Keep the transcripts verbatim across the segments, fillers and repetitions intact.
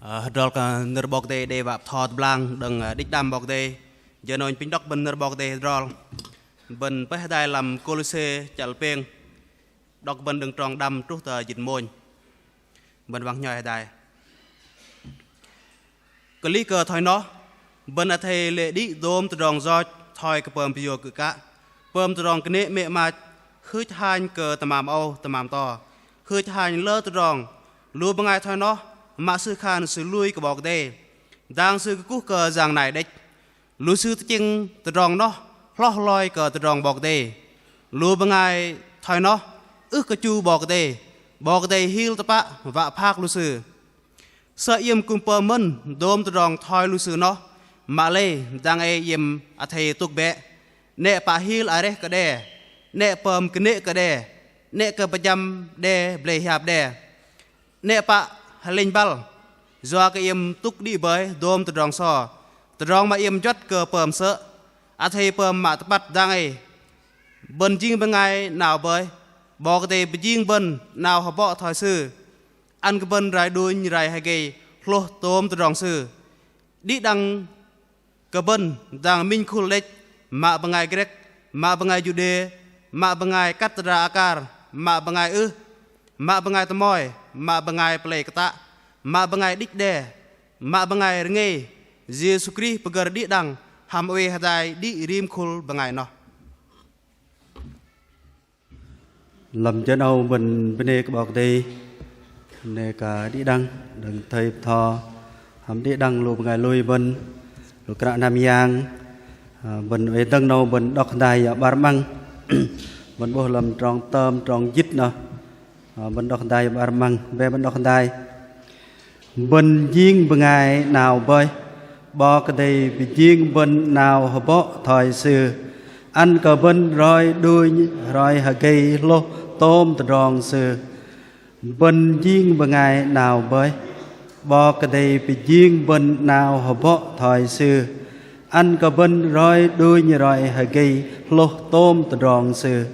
Ơ, hơdrol kơ nơ̆r 'Bok Kei-Dei đei wă bơtho tơblang đơ̆ng, ơ, đĭch đam 'Bok Kei-Dei. Jơ 'nâu inh apinh đŏk bơ̆n nơ̆r 'Bok Kei-Dei hơdrol. Bơ̆n pơih hơdai lăm Kôlôse chăl pêng. Đŏk bơ̆n đơ̆ng trong đăm truh tơ jĭt mônh. Bơ̆n wă nhoi hơdai. Kơlih kơ thoi noh, bơ̆n athei lê̆ đĭ dôm tơdrong yoch thoi kơ pơm pơyua kư̆ kă, pơm tơdrong kơnê̆ mê̆ 'mach, hưch hanh kơ tơmam âu tơmam to, hưch hanh lơ tơdrong. Lu bơngai thoi noh mă sư khan sư lui kơ 'Bok Kei-Dei, dang sư kơkuh kơ yang nai đĕch. Lu sư tơchĕng tơdrong noh hloh hloi kơ tơdrong 'Bok Kei-Dei. Lu bơngai thoi noh ưh kơ chu 'Bok Kei-Dei. 'Bok Kei-Dei hil tơpă wă phak lu sư. Sơ̆ iĕm kư̆m pơm mơ̆n dôm tơdrong thoi lu sư noh, mă lei dang ei iĕm athei tŭk bĕ. 'Nĕ pă hil areh kơ đe, 'nĕ pơm kơnê̆ kơ đe, 'nĕ kơ pơjăm đe blei hiap đe. 'Nĕ pă hơlĕnh băl, yua kơ iĕm tŭk đĭ bơih dôm tơdrong so, tơdrong mă iĕm juăt kơ pơm sơ̆. Athei pơm mă tơpăt dang ei. Bơ̆n jing bơngai 'nao bơih, 'Bok Kei-Dei pơjing bơ̆n 'nao hơbŏ thoi Sư. Ăn kơ bơ̆n rai đunh rai hơgei hlôh tôm tơdrong Sư. Đĭ đăng kơ bơ̆n dang minh khul đĕch, mă bơngai Grĕk, mă bơngai Juđê, mă bơngai kăt tơdra akar, mă bơngai ưh, mă bơngai tơmoi, mă bơngai pơlei kơtă, mă bơngai đĭch đe, mă bơngai rơngei. Yêsu Krist pơgơ̆r đĭ đăng hăm oei hơdai đĭ rim khul bơngai noh. Lăm jơ 'nâu bơ̆n bơnê kơ 'Bok Kei-Dei, bơnê kơ đĭ đăng đơ̆ng thây bơtho hăm đĭ đăng lu bơngai lui bơ̆n, lu kră hnam yang. Ơ, bơ̆n oei dơ̆ng 'nâu bơ̆n đŏk hơdai yă 'bar 'măng. Bơ̆n 'bôh lăm trong tơm trong jĭt noh. Ơ, bơ̆n đŏk hơdai yă 'bar 'măng, bĕ bơ̆n đŏk hơdai. Bơ̆n jing bơngai 'nao bơih, 'Bok Kei-Dei pơjing bơ̆n 'nao hơbŏ thoi Sư, ăn kơ bơ̆n roi đunh roi hơgei hlôh tôm tơdrong Sư. Bơ̆n jing bơngai 'nao bơih, 'Bok Kei-Dei pơjing bơ̆n 'nao hơbŏ thoi Sư, ăn kơ bơ̆n roi đunh roi hơgei hlôh tôm tơdrong Sư.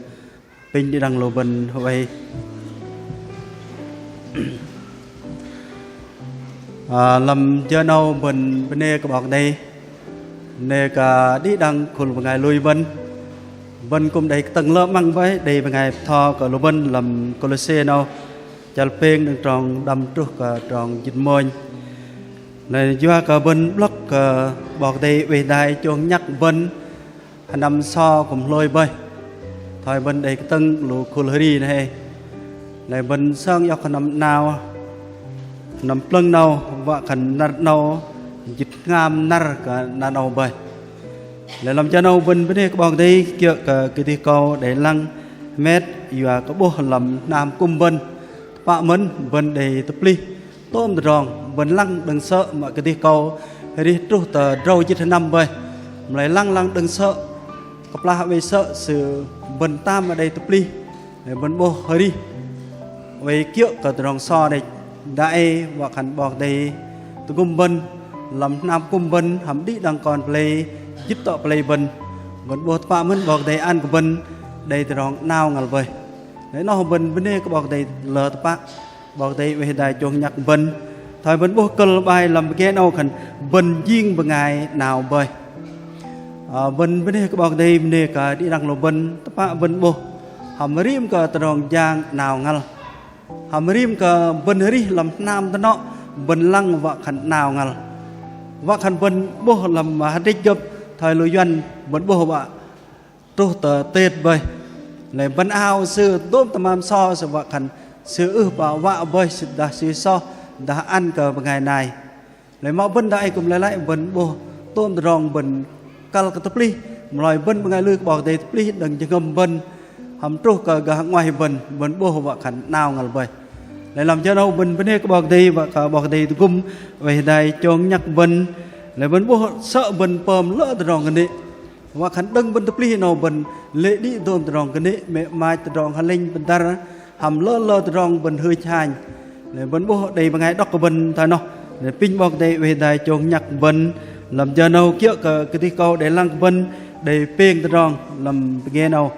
Apinh đĭ đăng lu bơ̆n hơwei. Ơ, lăm jơ 'nâu bơ̆n bơnê kơ 'Bok Kei-Dei, bơnê kơ đĭ đăng khul bơngai lui bơ̆n. Bơ̆n kư̆m đei kơtơ̆ng lơ 'măng bơih, đei bơngai bơtho kơ lu bơ̆n lăm Kôlôse 'nâu chăl pêng đơ̆ng trong đăm truh kơ trong jĭt mônh. Lei yua kơ bơ̆n blŏk kơ 'Bok Kei-Dei oei hơdai chông nhăk bơ̆n hơnăm so kư̆m hlôi bơih. Thoi bơ̆n đei kơtơ̆ng lu khul hơri noh hei. Lei bơ̆n sơng iŏk hơnăm 'nao, hơnăm plơ̆ng 'nâu, wă khan năr 'nâu jĭt hngam năr kơ năr 'nâu bơih. Lei lăm jơ 'nâu bơ̆n bơnê kơ 'Bok Kei-Dei kiơ̆ kơ kơdih kâu đei lăng hơmet yua kơ 'bôh lăm hnam kŭm bơ̆n. Tơpă mơ̆n bơ̆n đei tơplih tôm tơdrong, bơ̆n lăng đơ̆ng sơ̆ mă kơdih kâu arih truh tơ drâu jĭt hơnăm bơih. Mă lei lăng lăng đơ̆ng sơ̆, kơplah oei sơ̆ sư bơ̆n tam mă đei tơplih, bơ̆n 'bôh arih oei kiơ̆ kơ tơdrong so đĕch. Dang ei wă khan 'Bok Kei-Dei tơgŭm bơ̆n lăm hnam kŭm bơ̆n hăm đĭ đăng kon pơlei jĭt tŏ pơlei bơ̆n, bơ̆n 'bôh tơpă mơ̆n 'Bok Kei-Dei ăn kơ bơ̆n đei tơdrong 'nao ngăl bơih. Lei noh bơ̆n bơnê kơ 'Bok Kei-Dei lơ tơpă. 'Bok Kei-Dei oei hơdai chông nhăk bơ̆n. Thoi bơ̆n 'bôh kơ̆l bai lăm pơgê 'nâu khan bơ̆n jing bơngai 'nao bơih. Ơ, bơ̆n bơnê kơ 'Bok Kei-Dei, bơnê kơ đĭ đăng lu bơ̆n, tơpă bơ̆n 'bôh hăm rim kơ tơdrong jang 'nao ngăl. Hăm rim kơ bơ̆n arih lăm hnam tơnŏ bơ̆n lăng wă khan 'nao ngăl. Wă khan bơ̆n 'bôh lăm hơdrĕch gơ̆p thoi lu Yuăn bơ̆n 'bôh wă truh tơ Tết bơih. Lei bơ̆n ao sư dôm tơmam so sư wă khan sư ưh pă wă bơih, sư dah sư soh dah ăn kơ bơngai nai. Lei mă bơ̆n dang ei kư̆m lei lăi bơ̆n 'bôh tôm tơdrong bơ̆n kăl kơ tơplih, mă lei bơ̆n bơngai lui kơ 'Bok Kei-Dei tơplih đơ̆ng jơhngơ̆m bơ̆n hăm truh kơ gah 'nguaih bơ̆n, bơ̆n 'bôh wă khan 'nao ngăl bơih. Lei lăm jơ 'nâu bơ̆n bơnê kơ 'Bok Kei-Dei wă kơ 'Bok Kei-Dei tơgŭm oei hơdai chông nhăk bơ̆n. Lei bơ̆n 'bôh sơ̆ bơ̆n pơm lơ tơdrong kơnê̆. Wă khan đơ̆ng bơ̆n tơplih 'nâu bơ̆n lê̆ đĭ dôm tơdrong kơnê̆, mê̆ 'mach, tơdrong hơlĕnh pơdăr, hăm lơ lơ tơdrong bơ̆n hưch hanh. Lei bơ̆n 'bôh đei bơngai đŏk kơ bơ̆n thoi noh. Lei apinh 'Bok Kei-Dei oei hơdai chông nhăk bơ̆n, lăm jơ 'nâu kiơ̆ kơ kơdih kâu đei lăng kơ bơ̆n đei pêng tơdrong lăm pơgê 'nâu.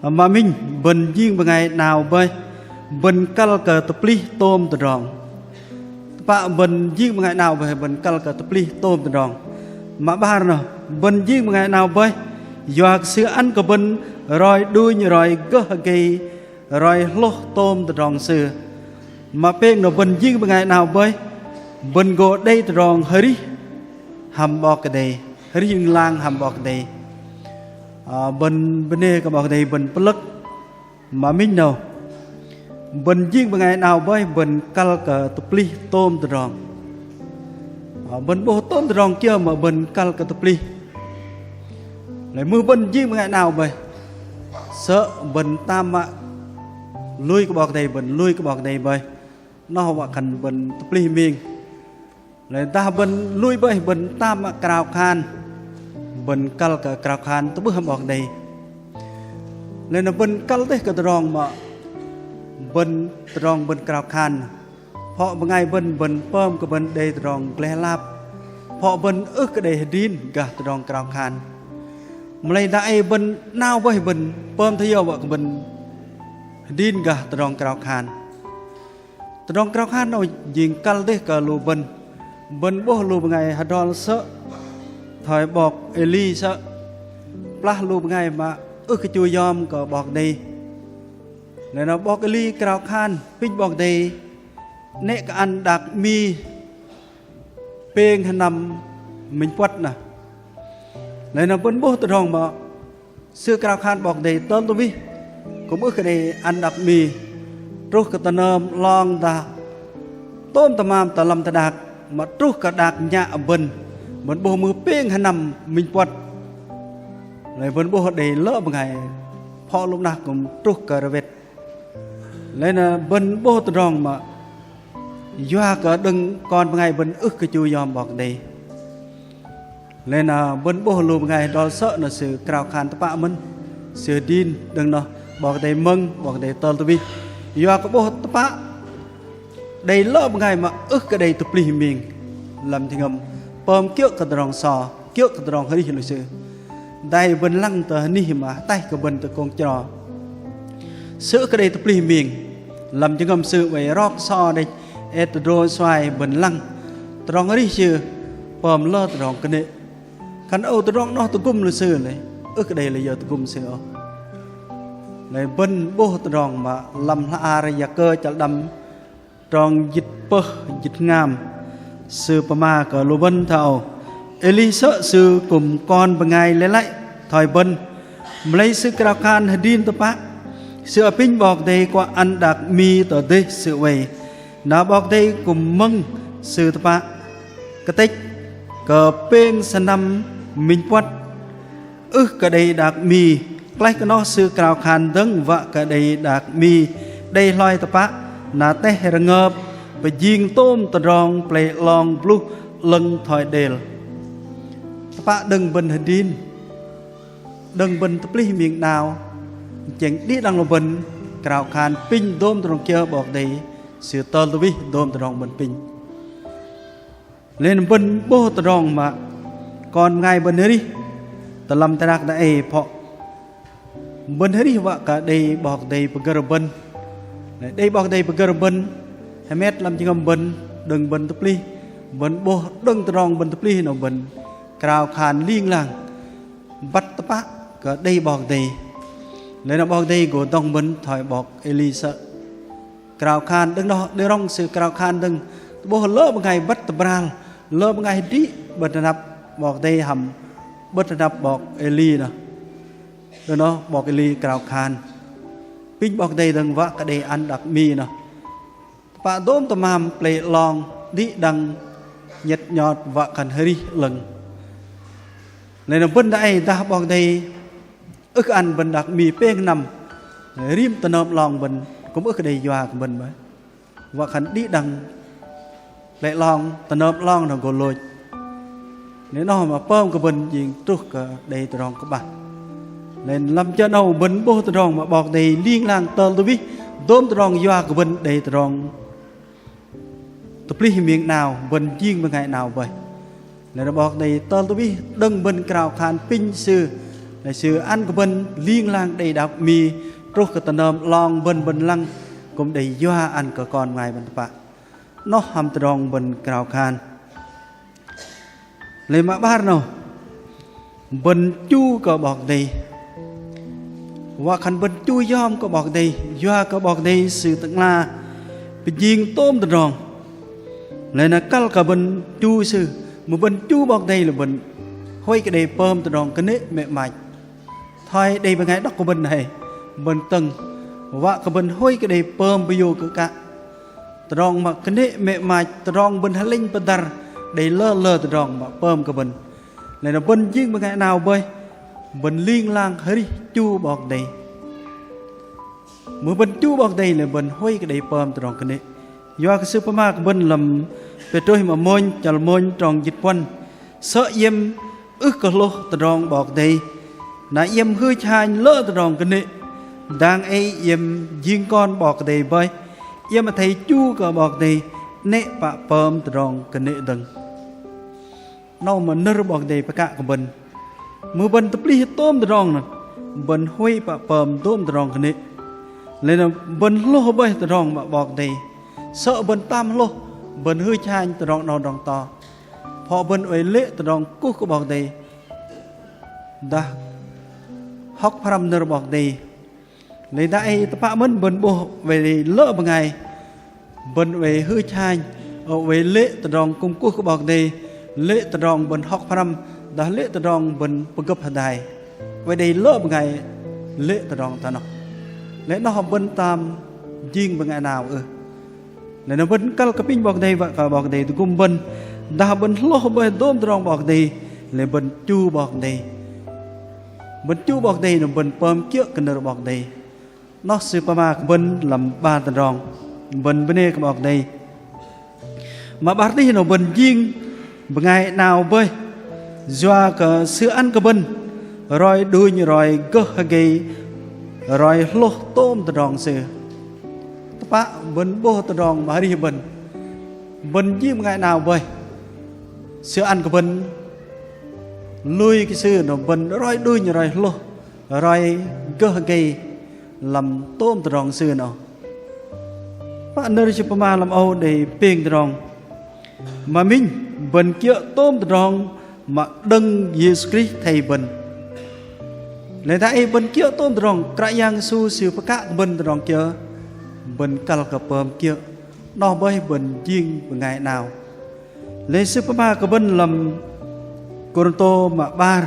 Mă minh, bơ̆n jing bơngai 'nao bơih, bơ̆n kăl kơ tơplih tôm tơdrong. Tơpă bơ̆n jing bơngai 'nao bơih bơ̆n kăl kơ tơplih tôm tơdrong. Mă 'bar noh, bơ̆n jing bơngai 'nao bơih yua kơ Sư ăn kơ bơ̆n roi đunh roi gơh hơgei, roi hlôh tôm tơdrong Sư. Mă pêng noh, bơ̆n jing bơngai 'nao bơih bơ̆n gô đei tơdrong hơrih hăm 'Bok Kei-Dei, hơrih ling lang hăm 'Bok Kei-Dei. Ơ, bơ̆n bơnê kơ 'Bok Kei-Dei, bơ̆n pơlơ̆k. Mă minh 'nâu, bơ̆n jing bơngai 'nao bơih bơ̆n kăl kơ tơplih tôm tơdrong. Ơ, bơ̆n 'bôh tôm tơdrong kiơ mă bơ̆n kăl kơ tơplih. Lei mưh bơ̆n jing bơngai 'nao bơih, sơ̆ bơ̆n tam mă lui kơ 'Bok Kei-Dei, bơ̆n lui kơ 'Bok Kei-Dei bơih, noh wă khan bơ̆n tơplih ming. Lei dah bơ̆n lui bơih, bơ̆n tam mă krao khan, bơ̆n kăl kơ krao khan tơ'bưh hăm 'Bok Kei-Dei. Lei na bơ̆n kăl dêh kơ tơdrong mă bơ̆n, tơdrong bơ̆n krao khan. Phŏ bơngai bơ̆n, bơ̆n pơm kơ bơ̆n đei tơdrong gleh lap. Phŏ bơ̆n ưh kơ đei hơdrin gah tơdrong krao khan. Mă lei dah ei bơ̆n 'nao bơih, bơ̆n pơm thoi yơ wă kơ bơ̆n hơdrin gah tơdrong krao khan. Tơdrong krao khan 'nâu jing kăl dêh kơ lu bơ̆n. Bơ̆n 'bôh lu bơngai hơdrol sơ̆ thoi 'bok Êli sơ̆, kơplah lu bơngai mă ưh kơ chu yom kơ 'Bok Kei-Dei. Lei na 'bok Êli krao khan apinh 'Bok Kei-Dei 'nĕ kơ ăn đak mi pêng hơnăm minh puăt na. Lei na bơ̆n 'bôh tơdrong mă sư krao khan 'Bok Kei-Dei tơl tơwih kư̆m ưh kơ đei ăn đak mi, truh kơ tơnơm 'long dah tôm tơmam tơ lăm teh đak, mă truh kơ đak nhă bơ̆n, bơ̆n 'bôh mưh pêng hơnăm minh puăt. Lei bơ̆n 'bôh đei lơ bơngai, phŏ lu 'nah kư̆m truh kơ rơwet. Lei na bơ̆n 'bôh tơdrong mă yua kơ đơ̆ng kon bơngai bơ̆n ưh kơ chu yom 'Bok Kei-Dei. Lei na bơ̆n 'bôh lu bơngai hơdrol sơ̆ na sư krao khan tơpă mơ̆n, sư hơdrin đơ̆ng noh 'Bok Kei-Dei mơ̆ng, 'Bok Kei-Dei tơl tơwih. Yua kơ 'bôh tơpă đei lơ bơngai mă ưh kơ đei tơplih ming lăm jơhngơ̆m, pơm kiơ̆ kơ tơdrong so, kiơ̆ kơ tơdrong hơrih lu sư. Dai bơ̆n lăng tơ hơnih mă ataih kơ bơ̆n tơ kông chro. Sư ưh kơ đei tơplih ming lăm jơhngơ̆m sư oei rok so đĕch, et tơdrô suai bơ̆n lăng. Tơdrong hơrih sư pơm lơ tơdrong kơnê̆. Khan âu tơdrong noh tơgŭm lu sư lei, ưh kơ đei lu yơ tơgŭm sư ôh. Lei bơ̆n 'bôh tơdrong mă lăm hla ar Yakơ chăl đăm trong jĭt pơh jĭt hngam, sư pơma kơ lu bơ̆n thoi âu. Êli sơ̆ sư kư̆m kon bơngai lei lăi thoi bơ̆n. Mă lei sư krao khan hơdrin tơpă. Sư apinh 'Bok Kei-Dei kuă ăn đak mi tơ dêh sư oei. Na 'Bok Kei-Dei kư̆m mơ̆ng sư tơpă. Kơtĕch kơ pêng sơnăm minh puăt ưh kơ đei đak mi, klaih kơ noh sư krao khan dơ̆ng wă kơ đei đak mi đei hloi tơpă, na teh rơngơp pơjing tôm tơdrong pơlei 'long bluh 'lơ̆ng thoi đêl. Tơpă đơ̆ng bơ̆n hơdrin, đơ̆ng bơ̆n tơplih ming 'nao, tơchĕng đĭ đăng lu bơ̆n krao khan apinh dôm tơdrong kiơ 'Bok Kei-Dei sư tơl tơwih dôm tơdrong bơ̆n apinh. Lei na bơ̆n 'bôh tơdrong mă kon bơngai bơ̆n hơrih tơ lăm teh đak dang ei phŏ. Bơ̆n hơrih wă kơ đei 'Bok Kei-Dei pơgơ̆r bơ̆n. Lei đei 'Bok Kei-Dei pơgơ̆r bơ̆n, hơmet lăm jơhngơ̆m bơ̆n, đơ̆ng bơ̆n tơplih, bơ̆n 'bôh đơ̆ng tơdrong bơ̆n tơplih noh bơ̆n krao khan ling lang băt tơpă kơ đei 'Bok Kei-Dei. Lei na 'Bok Kei-Dei gô dŏng bơ̆n thoi 'bok Êli sơ̆. Krao khan đơ̆ng noh, đơ̆ng rŏng sư krao khan dơ̆ng, tơ'bôh lơ bơngai băt tơbral, lơ bơngai hơdrĭ bơ̆t hơnăp 'Bok Kei-Dei hăm bơ̆t hơnăp 'bok Êli noh. Đơ̆ng noh 'bok Êli krao khan apinh 'Bok Kei-Dei dơ̆ng wă kơ đei ăn đak mi noh. Tơpă dôm tơmam pơlei 'long đĭ đăng 'nhĕt 'nhot wă khan hơrih 'lơ̆ng. Lei na bơ̆n dang ei dah 'Bok Kei-Dei ưh kơ ăn bơ̆n đak mi pêng sơnăm, rim tơnơm 'long bơ̆n kư̆m ưh kơ đei yua kơ bơ̆n bơih. Wă khan đĭ đăng pơlei 'long, tơnơm 'long noh gô lôch. Lei noh mă pơm kơ bơ̆n jing truh kơ đei tơdrong kơ'bah. Lei lăm jơ 'nâu bơ̆n 'bôh tơdrong mă 'Bok Kei-Dei ling lang tơl tơwih, dôm tơdrong yua kơ bơ̆n đei tơdrong tơplih ming 'nao, bơ̆n jing bơngai 'nao bơih. Lei na 'Bok Kei-Dei tơl tơwih đơ̆ng bơ̆n krao khan apinh sư, lei sư ăn kơ bơ̆n ling lang đei đak mi, truh kơ tơnơm 'long bơ̆n bơ̆n lăng kư̆m đei yua ăn kơ kon bơngai bơ̆n tơpă. 'Noh hăm tơdrong bơ̆n krao khan. Lei mă 'bar 'nâu, bơ̆n chu kơ 'Bok Kei-Dei. Wă khan bơ̆n chu yom kơ 'Bok Kei-Dei, yua kơ 'Bok Kei-Dei Sư Tơ'ngla pơjing tôm tơdrong. Lei na kăl kơ bơ̆n chu Sư, mưh bơ̆n chu 'Bok Kei-Dei lei bơ̆n huay kơ đei pơm tơdrong kơnê̆ mĕ 'mach. Thoi đei bơngai đŏk kơ bơ̆n hei, bơ̆n tơ̆ng, wă kơ bơ̆n huay kơ đei pơm bơyô kơ kă. Tơdrong mă kơnê̆ mĕ 'mach, tơdrong bơ̆n hơlĕnh pơdăr, đei lơ lơ tơdrong mă pơm kơ bơ̆n. Lei na bơ̆n jing bơngai 'nao bơih, bơ̆n ling lang hơrih chu 'Bok Kei-Dei. Mưh bơ̆n chu 'Bok Kei-Dei lei bơ̆n huay kơ đei pơm tơdrong kơnê̆. Yua kơ Sư pơma kơ bơ̆n lăm Pêtrôs mă mônh, chăl mônh trong jĭt puăn. Sơ̆ iĕm ưh kơ hlôh tơdrong 'Bok Kei-Dei, na iĕm hưch hanh lơ tơdrong kơnê̆. Dang ei iĕm jing kon 'Bok Kei-Dei bơih, iĕm athei chu kơ 'Bok Kei-Dei, 'nĕ pă pơm tơdrong kơnê̆ dơ̆ng. 'Nâu mă nơ̆r 'Bok Kei-Dei pơkă kơ bơ̆n. Mưh bơ̆n tơplih tôm tơdrong noh, bơ̆n huay pă pơm dôm tơdrong kơnê̆. Lei na bơ̆n hlôh bơih tơdrong mă 'Bok Kei-Dei. Sơ̆ bơ̆n tam hlôh, bơ̆n hưch hanh tơdrong 'nâu tơdrong to. Pho bơ̆n oei lê̆ tơdrong kuh kơ 'Bok Kei-Dei. Dah hŏk pơhrăm nơ̆r 'Bok Kei-Dei. Lei dang ei tơpă mơ̆n bơ̆n 'bôh oei lê̆ bơngai. Bơ̆n oei hưch hanh, ơ, oei lê̆ tơdrong kŭm kuh kơ 'Bok Kei-Dei, lê̆ tơdrong bơ̆n hŏk pơhrăm, dah lê̆ tơdrong bơ̆n pơgơ̆p hơdai. Oei đei lơ bơngai lê̆ tơdrong tơ noh. Lei noh bơ̆n tam jing bơngai 'nao ưh. Lei na bơ̆n kăl kơ apinh 'Bok Kei-Dei wă kơ 'Bok Kei-Dei tơgŭm bơ̆n. Dah bơ̆n hlôh bơih dôm tơdrong 'Bok Kei-Dei, lei bơ̆n chu 'Bok Kei-Dei. Bơ̆n chu 'Bok Kei-Dei na bơ̆n pơm kiơ̆ kơ nơ̆r 'Bok Kei-Dei. 'Noh Sư pơma kơ bơ̆n lăm 'bar tơdrong. Bơ̆n bơnê kơ 'Bok Kei-Dei. Mă 'bar tih noh bơ̆n jing bơngai 'nao bơih. Yua kơ Sư ăn kơ bơ̆n roi đunh, roi gơh hơgei, roi hlôh tôm tơdrong Sư. Tơpă bơ̆n 'bôh tơdrong mă arih bơ̆n. Bơ̆n jing bơngai 'nao bơih. Sư ăn kơ bơ̆n lui kơ Sư noh bơ̆n roi đunh, roi hlôh, roi gơh hơgei lăm tôm tơdrong Sư noh. Pă nơ̆r Sư pơma lăm âu đei pêng tơdrong. Mă minh, bơ̆n kiơ̆ tôm tơdrong mă đơ̆ng Yêsu Krist athei bơ̆n. Lei dang ei bơ̆n kiơ̆ tôm tơdrong Kră Yang Yêsu Sư pơkă kơ bơ̆n tơdrong kiơ, bơ̆n kăl kơ pơm kiơ̆. 'Noh bơih bơ̆n jing bơngai 'nao. Lei Sư pơma kơ bơ̆n lăm Kôrintô mă 'bar,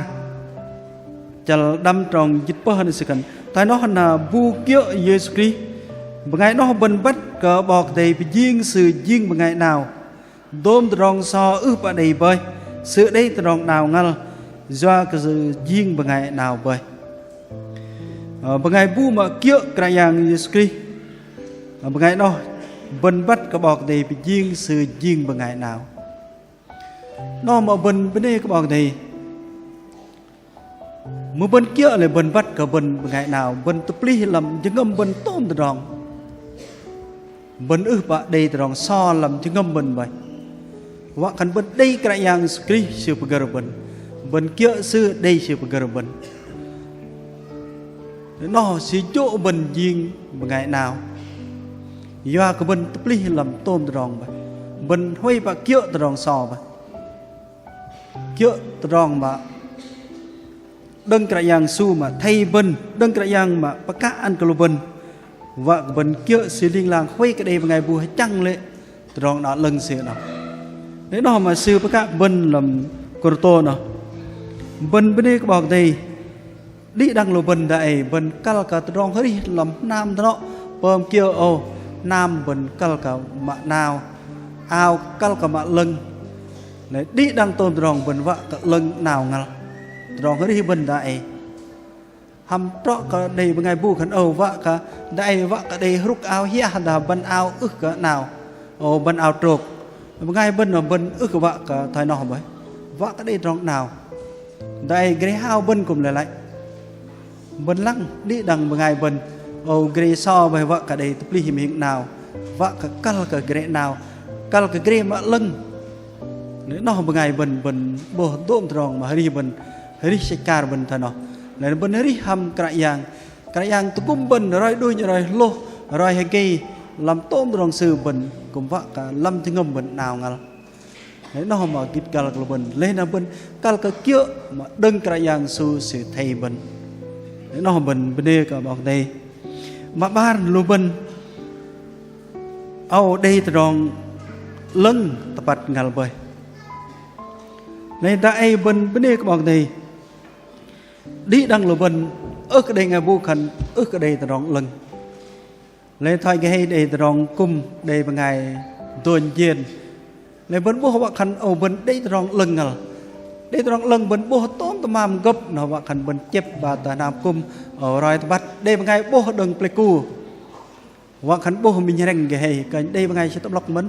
chăl đăm trong jĭt pơh noh Sư khan. Thoi noh na bu kiơ̆ Yêsu Krist, bơngai noh bơ̆n băt kơ 'Bok Kei-Dei pơjing sư jing bơngai 'nao. Dôm tơdrong so ưh pă đei bơih, sư đei tơdrong 'nao ngăl, yua kơ sư jing bơngai 'nao bơih. Ơ, bơngai bu mă kiơ̆ Kră Yang Yêsu Krist, ơ, bơngai noh bơ̆n băt kơ 'Bok Kei-Dei pơjing sư jing bơngai 'nao. 'Noh mă bơ̆n bơnê kơ 'Bok Kei-Dei. Mưh bơ̆n kiơ̆ lei bơ̆n băt kơ bơ̆n bơngai 'nao, bơ̆n tơplih lăm jơhngơ̆m bơ̆n tôm tơdrong. Bơ̆n ưh pă đei tơdrong so lăm jơhngơ̆m bơ̆n bơih. Wă khan bơ̆n đei Kră Yang Yêsu Krist Sư pơgơ̆r bơ̆n. Bơ̆n kiơ̆ Sư đei Sư pơgơ̆r bơ̆n. 'Noh Sư jô̆ bơ̆n jing bơngai 'nao. Yua kơ bơ̆n tơplih lăm tôm tơdrong bơih. Bơ̆n huay pă kiơ̆ tơdrong so bơih. Kiơ̆ tơdrong mă đơ̆ng Kră Yang Yêsu mă athei bơ̆n, đơ̆ng Kră Yang mă pơkă ăn kơ lu bơ̆n. Wă kơ bơ̆n kiơ̆ Sư ling lang huay kơ đei bơngai bu hơchăng lê̆ tơdrong 'nao 'lơ̆ng Sư 'noh. Lei 'noh mă Sư pơkă bơ̆n lăm Kôrintô 'noh. Bơ̆n bơnê kơ 'Bok Kei-Dei. Đĭ đăng lu bơ̆n dang ei bơ̆n kăl kơ tơdrong hơrih lăm hnam tơnŏ pơm kiơ âu, hnam bơ̆n kăl kơ mă 'nao, ao kăl kơ mă 'lơ̆ng. Lei đĭ đăng tôm tơdrong bơ̆n wă kơ 'lơ̆ng 'nao ngăl. Tơdrong hơrih bơ̆n dang ei. Hăm trŏ kơ đei bơngai bu khan âu wă kơ dang ei wă kơ đei hrŭk ao hiah dah bơ̆n ao ưh kơ 'nao. Ơ, bơ̆n ao trôk. Bơngai bơ̆n noh bơ̆n ưh kơ wă kơ thoi noh bơih. Wă kơ đei tơdrong 'nao. Dang ei gre hao bơ̆n kư̆m lei lăi. Bơ̆n lăng đĭ đăng bơngai bơ̆n. Ơ, gre so bơih wă kơ đei tơplih mă hing 'nao. Wă kơ kăl kơ gre 'nao. Kăl kơ gre mă 'lơ̆ng. Lei 'noh bơngai bơ̆n, bơ̆n 'bôh dôm tơdrong mă hơrih bơ̆n. Hơrih sĕch akar bơ̆n thoi noh. Lei bơ̆n hơrih hăm Kră Yang. Kră Yang tơgŭm bơ̆n roi đunh, roi hlôh, roi hơgei, Lăm tôm tơdrong sư bơ̆n kư̆m wă kơ lăm jơhngơ̆m bơ̆n 'nao ngăl. Lei noh mă gĭt kăl kơ lu bơ̆n. Lei na bơ̆n kăl kơ kiơ̆ mă đơ̆ng Kră Yang Yêsu Sư thê bơ̆n. Lei noh bơ̆n bơnê kơ 'Bok Kei-Dei. Mă 'bar lu bơ̆n âu đei tơdrong 'lơ̆ng tơpăt ngăl bơih. Lei dang ei bơ̆n bơnê kơ 'Bok Kei-Dei. Đĭ đăng lu bơ̆n ưh kơ đei bơngai bu khan ưh kơ đei tơdrong 'lơ̆ng. Lei thoi gơh hei đei tơdrong kŭm đei bơngai dônh jên. Lei bơ̆n 'bôh wă khan âu bơ̆n đei tơdrong 'lơ̆ng ngăl. Đei tơdrong 'lơ̆ng bơ̆n 'bôh tôm tơmam gơ̆p noh wă khan bơ̆n chĕp ba tơ hnam kŭm âu roi tơbăt. Đei bơngai 'bôh đơ̆ng Pleiku. Wă khan 'bôh minh hrĕng gơh hei kơnh đei bơngai sư tơ'blŏk mơ̆n.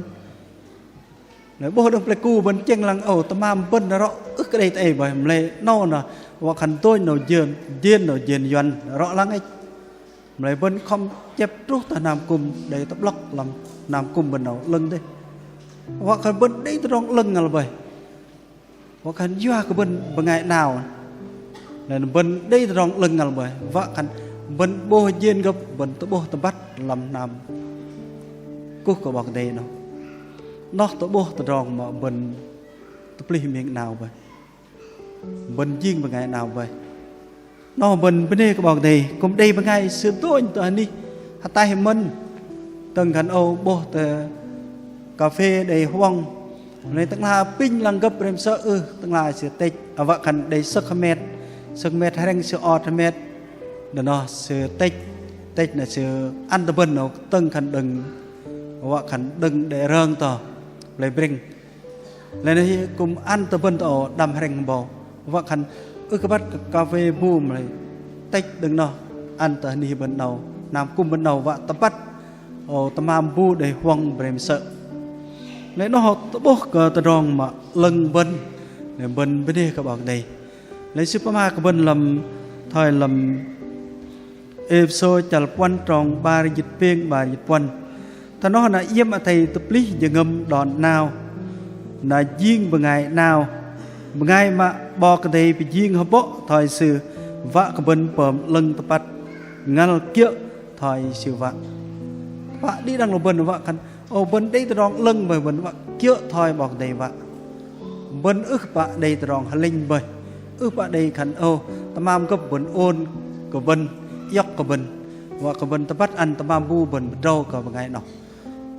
Lei 'bôh đơ̆ng Pleiku bơ̆n tơchĕng lăng âu tơmam bơ̆n rŏ ưh kơ đei tơ ei bơih. Mă lei 'nâu noh wă khan dônh 'nâu jên, jên 'nâu jên Yuăn rŏ lăng ĕch. Mă lei bơ̆n khŏm chĕp truh tơ hnam kŭm đei tơ'blŏk lăm hnam kŭm bơ̆n 'nâu 'lơ̆ng dêh. Wă khan bơ̆n đei tơdrong 'lơ̆ng ngăl bơih. Wă khan yua kơ bơ̆n bơngai 'nao. Lei bơ̆n đei tơdrong 'lơ̆ng ngăl bơih. Wă khan bơ̆n 'bôh jên gơ̆p bơ̆n tơ'bôh tơbăt lăm hnam kuh kơ 'Bok Kei-Dei noh. Noh tơ'bôh tơdrong mă bơ̆n tơplih ming 'nao bơih. Bơ̆n jing bơngai 'nao bơih. Noh bơ̆n bơnê kơ 'Bok Kei-Dei, kŭm đei bơngai sư dônh tơ anih ataih mơ̆n. Tơ̆ng khan âu 'bôh tơ kaphê đei huŏng. Lei tơ'ngla apinh lăng gơ̆p rem sơ̆ ưh, tơ'ngla sư tĕch, a wă khan đei sơ̆k hơmet. Sơ̆k hơmet hrĕng sư ot hơmet. Đơ̆ng noh sư tĕch, tĕch na sư ăn tơ bơ̆n noh tơ̆ng khan đơ̆ng, wă khan đơ̆ng đe rơng tơ, plei brĕng. Lei na hi kŭm ăn tơ bơ̆n tơ âu đăm hrĕng hơbâu. Wă khan ưh kơ băt kơ kaphê bu mă lei tĕch đơ̆ng noh ăn tơ anih bơ̆n 'nâu, hnam kŭm bơ̆n 'nâu wă tơbăt âu tơmam bu đei huŏng brem sơ̆. Lei noh tơ'bôh kơ tơdrong mă 'lơ̆ng bơ̆n. Lei bơ̆n bơnê kơ 'Bok Kei-Dei. Lei sư pơma kơ bơ̆n lăm thoi lăm Êphêsô chăl puăn trong 'bar jĭt pêng 'bar jĭt puăn. Thoi noh na iĕm athei tơplih jơhngơ̆m đon 'nao. Na jing bơngai 'nao. Bơngai mă 'Bok Kei-Dei pơjing hơbŏ thoi sư wă kơ bơ̆n pơm 'lơ̆ng tơpăt ngăl kiơ̆ thoi sư wă. Wă đĭ đăng lu bơ̆n wă khan âu bơ̆n đei tơdrong 'lơ̆ng bơih bơ̆n wă kiơ̆ thoi 'Bok Kei-Dei wă. Bơ̆n ưh pă đei tơdrong hơlĕnh bơih. Ưh pă đei khan âu tơmam gơ̆p bơ̆n ôn kơ bơ̆n, iŏk kơ bơ̆n. Wă kơ bơ̆n tơbăt ăn tơmam bu bơ̆n pơdrâu kơ bơngai noh.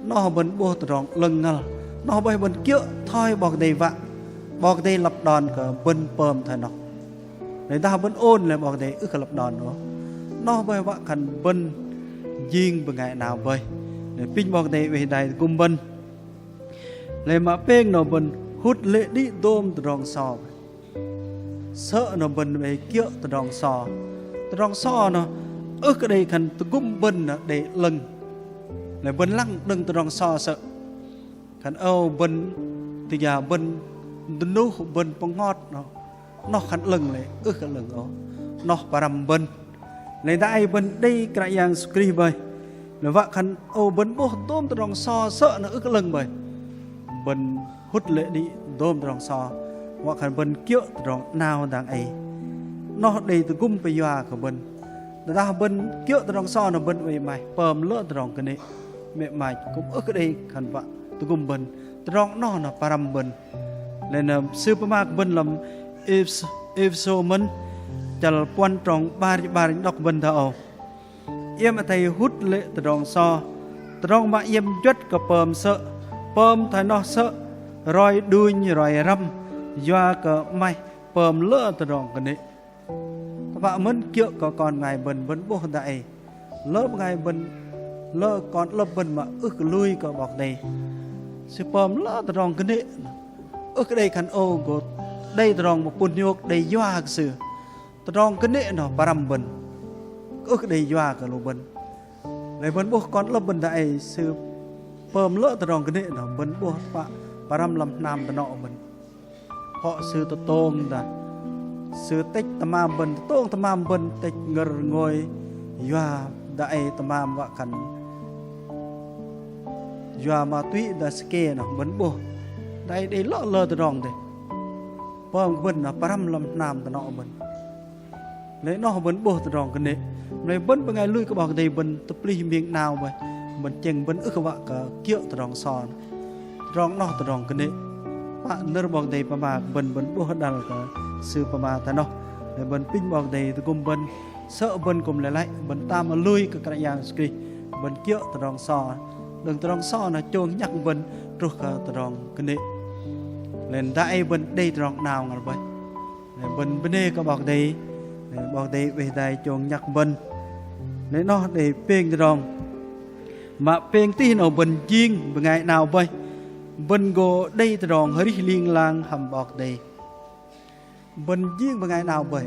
Noh bơ̆n 'bôh tơdrong 'lơ̆ng ngăl. Noh bơih bơ̆n kiơ̆ thoi 'Bok Kei-Dei wă. 'Bok Kei-Dei lăp đon kơ bơ̆n pơm thoi noh. Lei dah bơ̆n ôn lei 'Bok Kei-Dei ưh kơ lăp đon ôh. Noh bơih wă khan bơ̆n jing bơngai 'nao bơih. Lei apinh 'Bok Kei-Dei oei hơdai tơgŭm bơ̆n. Lei mă pêng noh bơ̆n hŭt lê̆ đĭ dôm tơdrong so. Sơ̆ noh bơ̆n oei kiơ̆ tơdrong so. Tơdrong so noh ưh kơ đei khan tơgŭm bơ̆n noh đei 'lơ̆ng. Lei bơ̆n lăng đơ̆ng tơdrong so sơ̆. Khan âu bơ̆n tơ gia bơ̆n dơnuh bơ̆n pơngot noh. Noh khan 'lơ̆ng lei ưh kơ 'lơ̆ng ôh. Noh pơrăm bơ̆n. Lei dang ei bơ̆n đei Kră Yang Yêsu Krist bơih. Lei wă khan âu bơ̆n 'bôh dôm tơdrong so sơ̆ noh ưh kơ 'lơ̆ng bơih. Bơ̆n hŭt lê̆ đĭ dôm tơdrong so. Wă khan bơ̆n kiơ̆ tơdrong 'nao dang ei. Noh đei tơgŭm pơyua kơ bơ̆n. Tơdah bơ̆n kiơ̆ tơdrong so noh bơ̆n oei 'maih pơm lơ tơdrong kơnê̆. Mĕ 'maih kŭm ưh kơ đei khan wă tơgŭm bơ̆n. Tơdrong noh noh pơrăm bơ̆n. Lei na sư pơma kơ bơ̆n lăm Êphêsô mơ̆n chăl puăn trong 'bar jĭt 'bar đŏk bơ̆n thoi âu. Iĕm athei hŭt lê̆ tơdrong so. Tơdrong mă iĕm juăt kơ pơm sơ̆. Pơm thoi noh sơ̆. Roi đunh roi răm. Yua kơ 'maih pơm lơ tơdrong kơnê̆. Tơpă mơ̆n kiơ̆ kơ kon bơngai bơ̆n bơ̆n 'bôh dang ei. Lơ bơngai bơ̆n, lơ kon 'lơ̆p bơ̆n mă ưh kơ lui kơ 'Bok Kei-Dei. Sư pơm lơ tơdrong kơnê̆. Ưh kơ đei khan âu gô đei tơdrong mă pŭn hiôk đei yua kơ sư. Tơdrong kơnê̆ noh pơrăm bơ̆n. Ưh kơ đei yua kơ lu bơ̆n. Lei bơ̆n 'bôh kon 'lơ̆p bơ̆n dang ei sư pơm lơ tơdrong kơnê̆ noh bơ̆n 'bôh tơpă pơrăm lăm hnam tơnŏ bơ̆n. Hŏ sư tơtông dah. Sư tĕch tơmam bơ̆n, tơtông tơmam bơ̆n, tĕch ngơ̆r ngôi, yua dang ei tơmam wă khan. Yua ma túy dah sơkê noh bơ̆n 'bôh. Dang ei đei lơ lơ tơdrong dêh. Pơm kơ bơ̆n noh pơrăm lăm hnam tơnŏ bơ̆n. Lei noh bơ̆n 'bôh tơdrong kơnê̆. Lei bơ̆n bơngai lui kơ 'Bok Kei-Dei bơ̆n tơplih ming 'nao bơih. Bơ̆n chĕng bơ̆n ưh kơ wă kơ kiơ̆ tơdrong so. Tơdrong noh tơdrong kơnê̆. Pă nơ̆r 'Bok Kei-Dei pơma bơ̆n, bơ̆n 'bôh đăl kơ Sư pơma thoi noh. Lei bơ̆n apinh 'Bok Kei-Dei tơgŭm bơ̆n, sơ̆ bơ̆n kư̆m lei lăi bơ̆n tam lui kơ Kră Yang Yêsu Krist, bơ̆n kiơ̆ tơdrong so. Đơ̆ng tơdrong so noh chông nhăk bơ̆n truh kơ tơdrong kơnê̆. Lei dang ei bơ̆n đei tơdrong 'nao ngăl bơih. Lei bơ̆n bơnê kơ 'Bok Kei-Dei. Lei 'Bok Kei-Dei oei hơdai chông nhăk bơ̆n. Lei noh đei pêng tơdrong. Mă pêng tih noh bơ̆n jing bơngai 'nao bơih, bơ̆n gô đei tơdrong arih ling lang hăm 'Bok Kei-Dei. Bơ̆n jing bơngai 'nao bơih.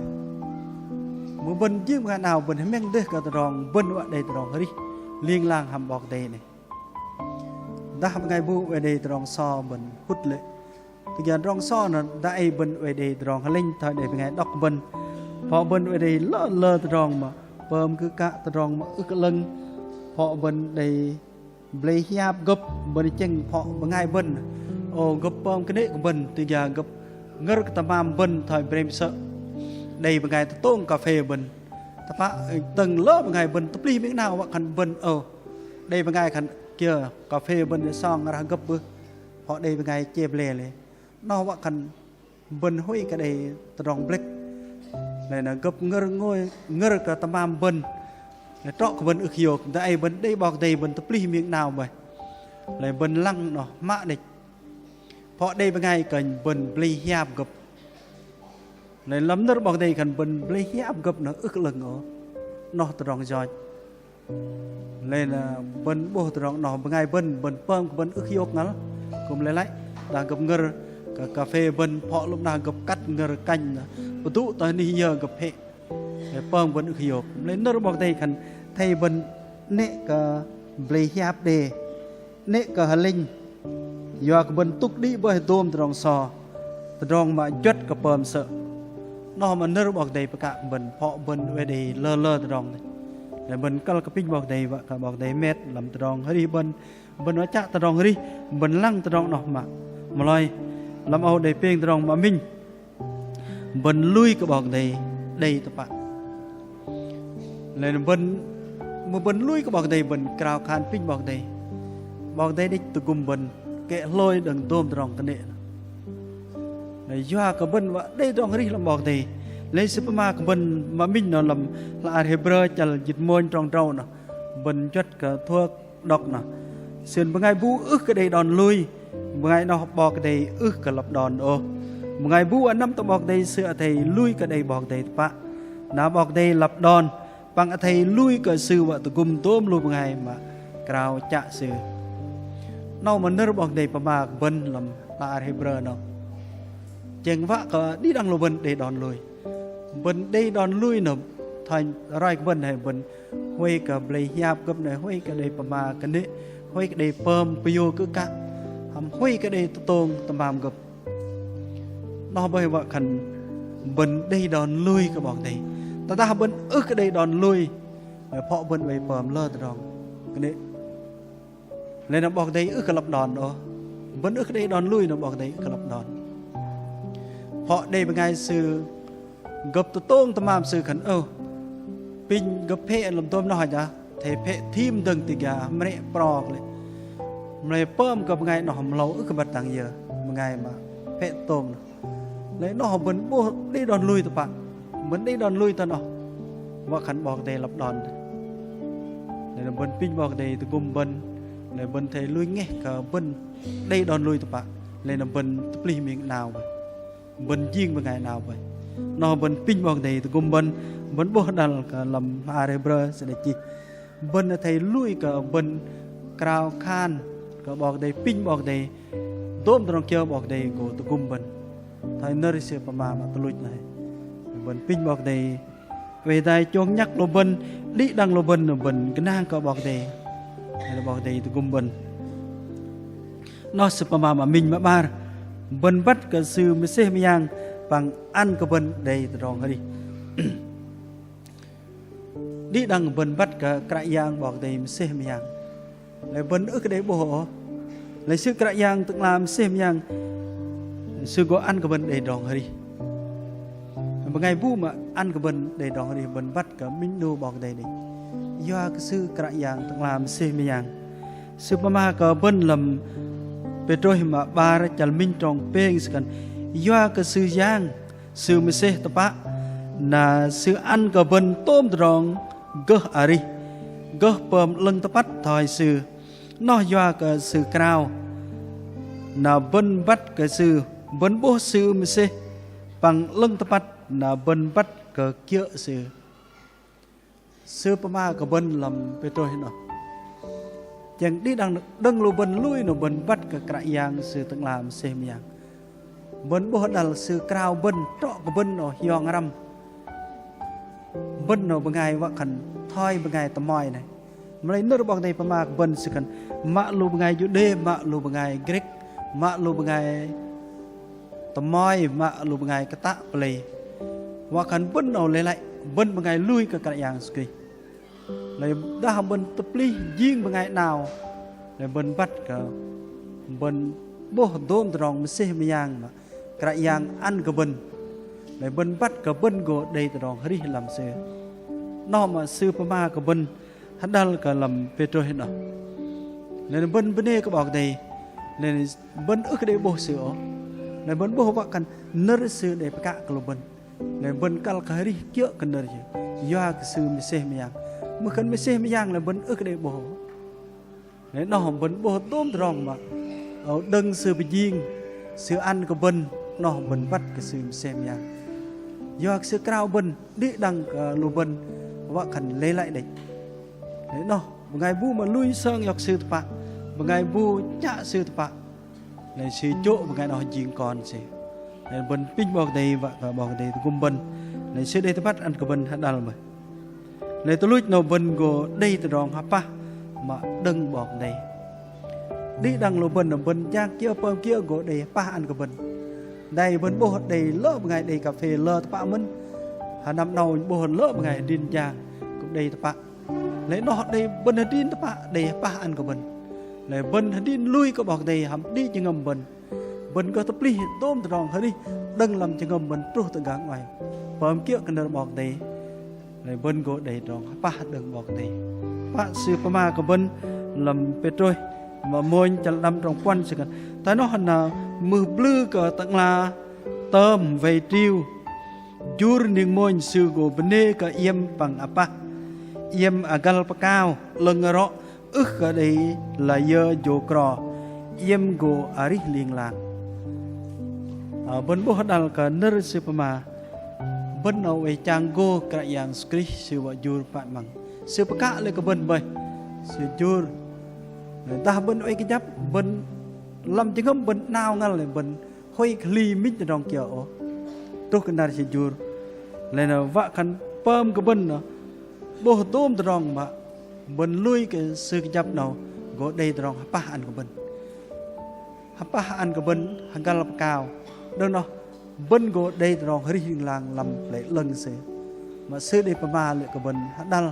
Mưh bơ̆n jing bơngai 'nao bơ̆n hơmĕng dêh kơ tơdrong bơ̆n wă đei tơdrong arih ling lang hăm 'Bok Kei-Dei noh. Dah bơngai bu oei đei tơdrong so bơ̆n hŭt lê̆. Tơdrong so noh dang ei bơ̆n oei đei tơdrong hơlĕnh thoi đei bơngai đŏk bơ̆n. Phŏ bơ̆n oei đei lơ lơ tơdrong mă pơm kư̆ kă, tơdrong mă ưh kơ 'lơ̆ng. Phŏ bơ̆n đei blei hiap gơ̆p, bơ̆n chĕng phŏ bơngai bơ̆n. Ô, gơ̆p pơm kơnê̆ kơ bơ̆n, tơdrong gơ̆p ngơ̆r kơ tơmam bơ̆n thoi brem sơ̆. Đei bơngai tơtông kaphê bơ̆n. Tơpă tơ̆ng lơ bơngai bơ̆n tơplih ming 'nao wă khan bơ̆n, ô, đei bơngai khan kiơ kaphê bơ̆n song rah gơ̆p bưh. Phŏ đei bơngai chĕp ble lei. Noh wă khan bơ̆n huay kơ đei tơdrong blĕk. Lei na gơ̆p ngơ̆r ngôi, ngơ̆r kơ tơmam bơ̆n. Lei trŏ kơ bơ̆n ưh kơ hiôk, dang ei bơ̆n đei 'Bok Kei-Dei bơ̆n tơplih ming 'nao bơih. Lei bơ̆n lăng noh mă đĕch. Phŏ đei bơngai khan bơ̆n blei hiap gơ̆p. Lei lăm nơ̆r 'Bok Kei-Dei khan bơ̆n blei hiap gơ̆p noh ưh kơ 'lơ̆ng ôh. Noh tơdrong yoch. Lei na bơ̆n 'bôh tơdrong noh bơngai bơ̆n, bơ̆n pơm kơ bơ̆n ưh kơ hiôk ngăl. Kư̆m lei lăi, dah gơ̆p ngơ̆r kơ kaphê bơ̆n, phŏ lŭm nah gơ̆p kăt ngơ̆r kănh na pơdŭ tơ anih yơ gơ̆p hĕ. Lei pơm bơ̆n ưh kơ hiôk. Lei nơ̆r 'Bok Kei-Dei khan athei bơ̆n 'nĕ kơ blei hiap đe, 'nĕ kơ hơlĕnh. Yua kơ bơ̆n tŭk đĭ bơih dôm tơdrong so, tơdrong mă juăt kơ pơm sơ̆. Noh mă nơ̆r 'Bok Kei-Dei pơkă bơ̆n, phŏ bơ̆n oei đei lơ lơ tơdrong. Lei bơ̆n kăl kơ apinh 'Bok Kei-Dei wă kơ 'Bok Kei-Dei met lăm tơdrong arih bơ̆n, bơ̆n wă chă tơdrong arih, bơ̆n lăng tơdrong noh mă. Mă lei lăm âu đei pêng tơdrong mă minh. Bơ̆n lui kơ 'Bok Kei-Dei đei tơpă. Lei na bơ̆n, mưh bơ̆n lui kơ 'Bok Kei-Dei bơ̆n krao khan apinh 'Bok Kei-Dei. 'Bok Kei-Dei đĕch tơgŭm bơ̆n kĕ hlôi đơ̆ng dôm tơdrong kơnê̆. Lei yua kơ bơ̆n wă đei tơdrong arih lăm 'Bok Kei-Dei. Lei Sư pơma kơ bơ̆n mă minh noh lăm hla ar Hêbrơ chăl jĭt mônh trong drâu noh. Bơ̆n juăt kơ thua đŏk noh. Sư khan bơngai bu ưh kơ đei đon lui, bơngai noh 'Bok Kei-Dei ưh kơ lăp đon ôh. Bơngai bu wă năm tơ 'Bok Kei-Dei sư athei lui kơ đei 'Bok Kei-Dei tơpă. Na 'Bok Kei-Dei lăp đon, păng athei lui kơ Sư wă tơgŭm dôm lu bơngai mă krao chă Sư. Noh mă nơ̆r 'Bok Kei-Dei pơma kơ bơ̆n lăm hla ar Hêbrơ noh. Chĕng wă kơ đĭ đăng lu bơ̆n đei đon lui. Bơ̆n đei đon lui noh thoi roi kơ bơ̆n hei bơ̆n huay kơ blei hiap gơ̆p noh, huay kơ đei pơma kơnê̆, huay kơ đei pơm pơyô kư̆ kă, hăm huay kơ đei tơtông tơmam gơ̆p. Noh bơih wă khan bơ̆n đei đon lui kơ 'Bok Kei-Dei. Tơdah bơ̆n ưh kơ đei đon lui, phŏ bơ̆n oei pơm lơ tơdrong kơnê̆. Lei na 'Bok Kei-Dei ưh kơ lăp đon ôh. Bơ̆n ưh kơ đei đon lui na 'Bok Kei-Dei ưh kơ lăp đon. Phŏ đei bơngai sư gơ̆p tơtông tơmam sư khan, ơ, apinh gơ̆p hĕ lăm dôm noh hơjă, athei hĕ thim dơ̆ng ti gia mơnĕ prok lê̆. Mă lei pơm kơ bơngai noh mơlâu ưh kơ băt dang yơ, bơngai mă hĕ tơtông noh. Lei noh bơ̆n 'bôh đei đon lui tơpă. Bơ̆n đei đon lui tơ noh wă khan 'Bok Kei-Dei lăp đon. Lei na bơ̆n apinh 'Bok Kei-Dei tơgŭm bơ̆n. Lei bơ̆n athei lui ngeh kơ bơ̆n đei đon lui tơpă. Lei na bơ̆n tơplih ming 'nao bơih. Bơ̆n jing bơngai 'nao bơih. Noh bơ̆n apinh 'Bok Kei-Dei tơgŭm bơ̆n. Bơ̆n 'bôh đăl kơ lăm hla ar Hêbrơ sư đei chih. Bơ̆n athei lui kơ bơ̆n krao khan kơ 'Bok Kei-Dei, apinh 'Bok Kei-Dei, dôm tơdrong kiơ 'Bok Kei-Dei gô tơgŭm bơ̆n. Thoi nơ̆r Sư pơma mă tuch luch noh. Bơ̆n apinh 'Bok Kei-Dei oei hơdai chông nhăk lu bơ̆n, đĭ đăng lu bơ̆n, bơ̆n gơnang kơ 'Bok Kei-Dei. Lei na 'Bok Kei-Dei tơgŭm bơ̆n. Noh sư pơma mă minh. Mă 'bar, bơ̆n băt kơ Sư mơsêh mơyang păng ăn kơ bơ̆n đei tơdrong arih. Đĭ đăng bơ̆n băt kơ Kră Yang 'Bok Kei-Dei mơsêh mơyang. Lei bơ̆n ưh kơ đei 'bôh ôh. Lei Sư Kră Yang Tơ'ngla mơsêh mơyang, Sư gô ăn kơ bơ̆n đei tơdrong arih. Bơngai bu mă ăn kơ bơ̆n đei tơdrong arih, bơ̆n băt kơ minh 'nu 'Bok Kei-Dei đĕch. Yua kơ Sư Kră Yang Tơ'ngla mơsêh mơyang. Sư pơma kơ bơ̆n lăm Pêtrôs mă 'bar chăl minh trong pêng sư khan: Yua kơ Sư Yang, Sư mơsêh tơpă, na Sư ăn kơ bơ̆n tôm tơdrong gơh arih, gơh pơm 'lơ̆ng tơpăt thoi Sư. Noh yua kơ Sư krao, na bơ̆n băt kơ Sư, bơ̆n 'bôh Sư mơsêh păng 'lơ̆ng tơpăt, na bơ̆n băt kơ kiơ̆ Sư. Sư pơma kơ bơ̆n lăm Pêtrôs noh. Chĕng đĭ đăng đơ̆ng lu bơ̆n lui noh bơ̆n băt kơ Kră Yang Sư Tơ'ngla mơsêh mơyang. Bơ̆n 'bôh hơđăl Sư krao bơ̆n, trŏ kơ bơ̆n noh hiong răm. Bơ̆n noh bơngai wă khan thoi bơngai tơmoi nai. Mă lei nơ̆r 'Bok Kei-Dei pơma kơ bơ̆n Sư khan mă lu bơngai Juđê, mă lu bơngai Grĕk, mă lu bơngai tơmoi, mă lu bơngai kơtă pơlei. Wă khan bơ̆n noh lei lăi bơ̆n bơngai lui kơ Kră Yang Yêsu Krist. Lei dah bơ̆n tơplih jing bơngai 'nao, lei bơ̆n băt kơ bơ̆n 'bôh dôm tơdrong mơsêh mơyang mă Kră Yang ăn kơ bơ̆n. Lei bơ̆n băt kơ bơ̆n gô đei tơdrong arih lăm Sư. Noh mă Sư pơma kơ bơ̆n hơđăl kơ lăm Pêtrôs noh. Lei bơ̆n bơnê kơ 'Bok Kei-Dei, lei bơ̆n ưh kơ đei 'bôh Sư ôh. Lei bơ̆n 'bôh wă khan nơ̆r Sư đei pơkă kơ lu bơ̆n. Lei bơ̆n kăl kơ arih kiơ̆ kơ nơ̆r Sư. Yua kơ Sư mơsêh mơyang. Mưh khan mơsêh mơyang lei bơ̆n ưh kơ đei 'bôh ôh. Lei noh bơ̆n 'bôh dôm tơdrong mă, ơ, đơ̆ng Sư pơjing, Sư ăn kơ bơ̆n, noh bơ̆n băt kơ Sư mơsêh mơyang. Yua kơ Sư krao bơ̆n, đĭ đăng kơ lu bơ̆n, wă khan lei lăi đĕch. Lei noh, bơngai bu mă lui sơng iŏk Sư tơpă, bơngai bu chă Sư tơpă. Lei Sư chô̆ bơngai noh jing kon Sư. Lei bơ̆n apinh 'Bok Kei-Dei, wă kơ 'Bok Kei-Dei tơgŭm bơ̆n. Lei Sư đei tơbăt ăn kơ bơ̆n hơđăl mơ̆i. Lei tuch luch noh bơ̆n gô đei tơdrong hơpah mă đơ̆ng 'Bok Kei-Dei. Đĭ đăng lu bơ̆n, bơ̆n jang kiơ pơm kiơ gô đei hơpah ăn kơ bơ̆n. Dai bơ̆n 'bôh đei lơ bơngai đei kơphê lơ tơpă mơ̆n. Hơnăm 'nâu 'bôh lơ bơngai hơdrin jang kư̆m đei tơpă. Lei noh đei bơ̆n hơdrin tơpă đei hơpah ăn kơ bơ̆n. Lei bơ̆n hơdrin lui kơ 'Bok Kei-Dei hăm đĭ jơhngơ̆m bơ̆n. Bơ̆n gơh tơplih dôm tơdrong arih đơ̆ng lăm jơhngơ̆m bơ̆n truh tơ gang 'nguaih. Pơm kiơ̆ kơ nơ̆r 'Bok Kei-Dei. Lei bơ̆n gô đei tơdrong hơpah đơ̆ng 'Bok Kei-Dei. Pă Sư pơma kơ bơ̆n lăm Pêtrôs mă mônh chăl đăm trong puăn Sư khan: Thoi noh na mưh blư kơ Tơ'ngla tơm wei triu, jur ning mônh sư gô bơnê kơ iĕm păng apah. Iĕm agăl pơkao 'lơ̆ng rŏ ưh kơ đei layơ jô kro, iĕm gô arih ling lang. Ơ, bơ̆n 'bôh hơđăl kơ nơ̆r Sư pơma, bơ̆n 'nâu oei chang gô Kră Yang Yêsu Krist Sư wă jur pă 'măng. Sư pơkă lê̆ kơ bơ̆n bơih, Sư jur. Dah bơ̆n oei kơjăp, bơ̆n lăm jơhngơ̆m bơ̆n 'nao ngăl lê̆ bơ̆n huay kơ hli minh tơdrong kiơ ôh. Truh kơ năr Sư jur. Lei na wă khan pơm kơ bơ̆n noh 'bôh dôm tơdrong mă bơ̆n lui kơ Sư kơjăp 'nâu gô đei tơdrong hơpah ăn kơ bơ̆n. Hơpah ăn kơ bơ̆n hơgăl pơkao. Đơ̆ng noh bơ̆n gô đei tơdrong arih ling lang lăm pơlei 'lơ̆ng Sư. Mă Sư đei pơma lê̆ kơ bơ̆n hơđăl.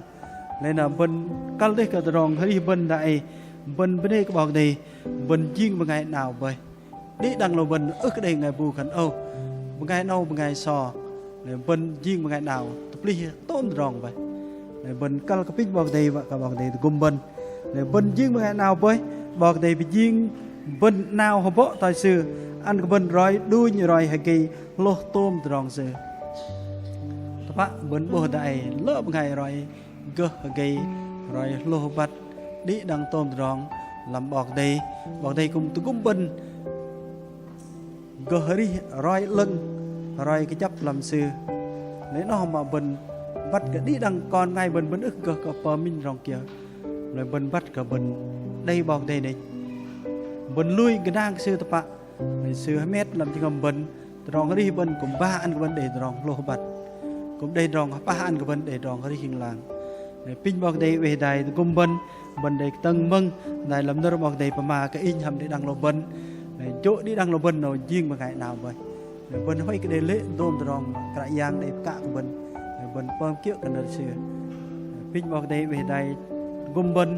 Lei na bơ̆n kăl dêh kơ tơdrong arih bơ̆n dang ei bơ̆n bơnê kơ 'Bok Kei-Dei, bơ̆n jing bơngai 'nao bơih. Đĭ đăng lu bơ̆n ưh kơ đei bơngai bu khan âu bơngai 'nâu bơngai so. Lei bơ̆n jing bơngai 'nao tơplih tôm tơdrong bơih. Lei bơ̆n kăl kơ apinh 'Bok Kei-Dei wă kơ 'Bok Kei-Dei tơgŭm bơ̆n. Lei bơ̆n jing bơngai 'nao bơih, 'Bok Kei-Dei pơjing bơ̆n 'nao hơbŏ thoi Sư, ăn kơ bơ̆n roi đunh roi hơgei hlôh tôm tơdrong Sư. Tơpă bơ̆n 'bôh dang ei lơ bơngai roi gơh hơgei, roi hlôh băt đĭ đăng tôm tơdrong lăm 'Bok Kei-Dei. 'Bok Kei-Dei kư̆m tơgŭm bơ̆n gơh arih roi 'lơ̆ng, roi kơjăp lăm Sư. Lei noh mă bơ̆n băt kơ đĭ đăng kon bơngai bơ̆n, bơ̆n ưh gơh kơ pơm minh tơdrong kiơ. Lei bơ̆n băt kơ bơ̆n đei 'Bok Kei-Dei đĕch. Bơ̆n lui gơnang kơ Sư tơpă. Lei Sư hơmet lăm jơhngơ̆m bơ̆n, tơdrong arih bơ̆n kư̆m ba ăn kơ bơ̆n đei tơdrong hlôh băt. Kư̆m đei tơdrong hơpah ăn kơ bơ̆n đei tơdrong arih ling lang. Lei apinh 'Bok Kei-Dei oei hơdai tơgŭm bơ̆n, bơ̆n đei kơtơ̆ng mơ̆ng dai lăm nơ̆r 'Bok Kei-Dei pơma kơ inh hăm đĭ đăng lu bơ̆n. Lei jô̆ đĭ đăng lu bơ̆n 'nâu jing bơngai 'nao bơih. Lei bơ̆n huay kơ đei lê̆ dôm tơdrong Kră Yang đei pơkă kơ bơ̆n. Lei bơ̆n pơm kiơ̆ kơ nơ̆r Sư. Apinh 'Bok Kei-Dei oei hơdai tơgŭm bơ̆n,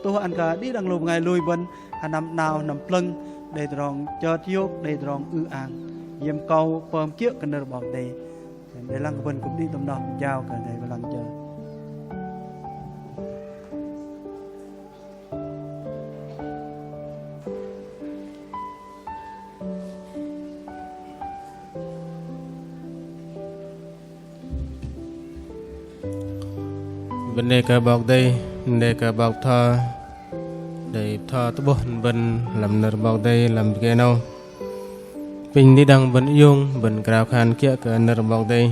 tuh ăn kơ đĭ đăng lu bơngai lui bơ̆n hơnăm 'nao hơnăm plơ̆ng đei tơdrong chơt hiôk, đei tơdrong ư-ang. Iĕm akâu pơm kiơ̆ kơ nơ̆r 'Bok Kei-Dei. Đei lăng kơ bơ̆n kư̆m đĭ tôm noh, jao kơ Kei-Dei wă lăng jơ. Bơnê kơ 'Bok Kei-Dei, bơnê kơ 'bok bơtho, đei bơtho tơ'bôh bơ̆n lăm nơ̆r 'Bok Kei-Dei lăm pơgê 'nâu. Apinh đĭ đăng bơ̆n iung, bơ̆n krao khan kiơ̆ kơ nơ̆r 'Bok Kei-Dei.